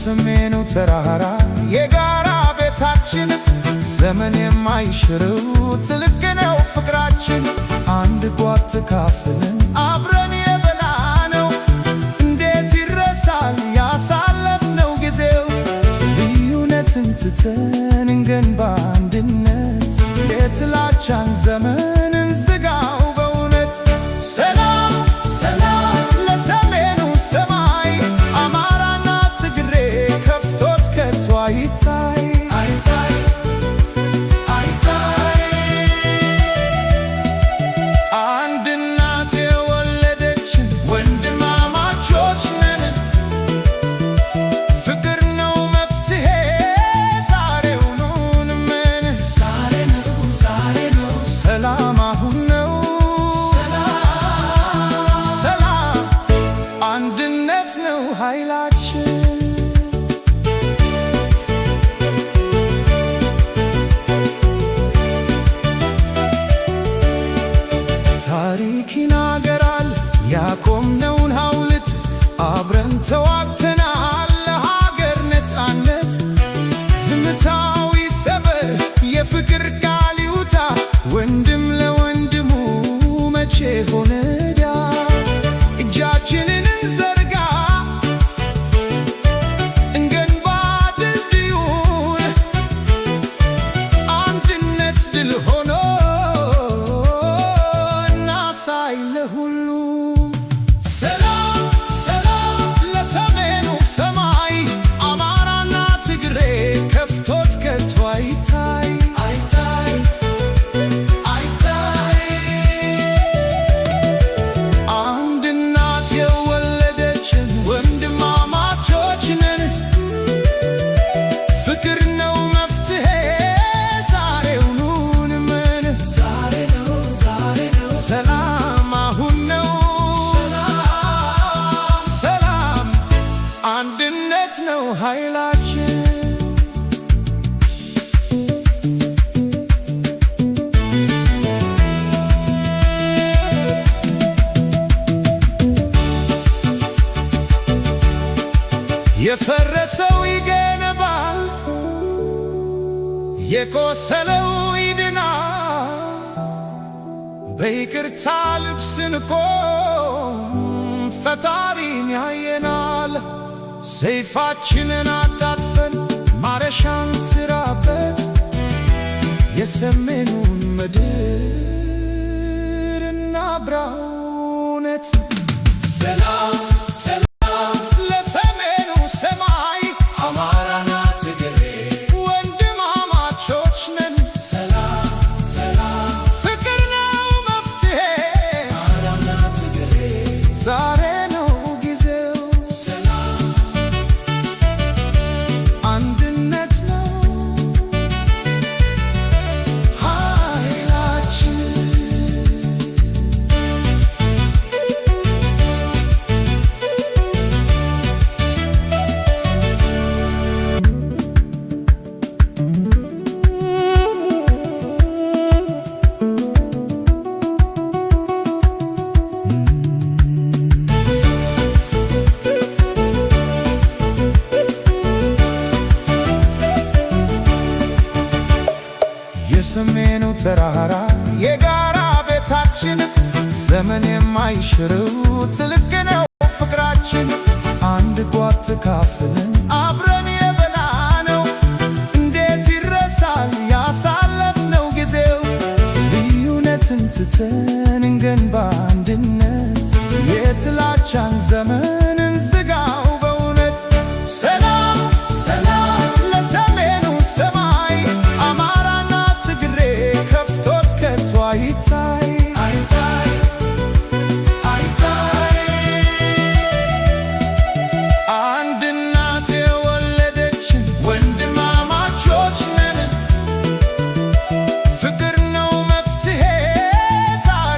የሰሜኑ ተራራ የጋራ ቤታችን፣ ዘመን የማይሽረው ጥልቅ ነው ፍቅራችን። አንድ ጓት ተካፍለን አብረን የበላነው፣ እንዴት ይረሳል ያሳለፍነው ጊዜው? ልዩነትን ትተን እንገንባ አንድነት፣ የጥላቻን ዘመን እንዝጋው በእውነት። ሰላም ሰላም ለሰሜኑ ሰማይ፣ አማራና ትግሬ ከፍቶት ከቶ አይታይ፣ አይታይ፣ አይታይ። አንድ እናት የወለደችን ወንድማማቾች ነን። ፍቅር ነው መፍትሄ፣ ዛሬውኑ እንመን። ዛሬ ነው፣ ዛሬ ነው። ሰላም አሁን ነው። ሰላም አንድነት ነው ኃይላችን። ታሪክ ይናገራል ያቆምነውን ሐውልት፣ አብረን ተዋግተናል ለሀገር ነፃነት። ዝምታው ይሰበር፣ የፍቅር ቃል ይውጣ፣ ወንድም ለወንድሙ መቼ ሆነ ዕዳ? እጃችንን እንዘርጋ፣ እንገንባ ድልድዩን፣ አንድነት ድል ሆኖ እናሳይ ለሁሉም። ሰላም ሰላም ለሰሜኑ ሰማይ፣ አማራና ትግሬ ከፍቶት ከቶ አይታይ፣ አይታይ፣ አይታይ። አንድ እናት የወለደችን ወንድማማቾች ነን። ፍቅር ነው መፍትሄ፣ ዛሬውኑ እንመን። ዛሬ ነው፣ ዛሬ ነው። ሰላም አሁን ነው። ሰላም አንድነት ነው ኃይላችን። የፈረሰው ይገነባል፣ የቆሰለው ይድናል። በይቅርታ ልብ ስንቆም ፈጣሪን ያየናል። ሰይፋችንን አጣጥፈን ማረሻን ስራበት፣ የሰሜኑን ምድር እናብራው እውነት። ሰላም ሰላም ለሰሜኑ ሰማይ፣ አማራና ትግሬ ወንድማማቾች ነን። ሰላም ሰላም፣ ፍቅር ነው መፍትሄ፣ አማራና ትግሬ ዛሬ ነው ጊዜው። ሰላም አንድነት ነው ኃይላችን። የሰሜኑ ተራራ የጋራ ቤታችን፣ ዘመን የማይሽረው ጥልቅ ነው ፍቅራችን። አንድ ጓት ተካፍለን አብረን የበላነው፣ እንዴት ይረሳል ያሳለፍነው ጊዜው? ልዩነትን ትተን እንገንባ አንድነት፣ የጥላቻን ዘመን እንዝጋው በእውነት። ሰላም ሰላም ለሰሜኑ ሰማይ፣ አማራና ትግሬ ከፍቶት ከቶ አይታይ፣ አይታይ፣ አይታይ። አንድ እናት የወለደችን ወንድማማቾች ነን። ፍቅር ነው መፍትሄ፣ ዛሬውኑ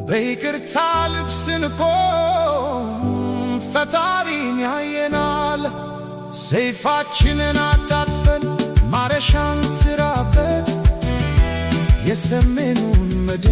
በይቅርታ ልብ ስንቆም ፈጣሪም ያየናል። ሰይፋችንን አጣጥፈን ማረሻን ስራበት፣ የሰሜኑን ምድር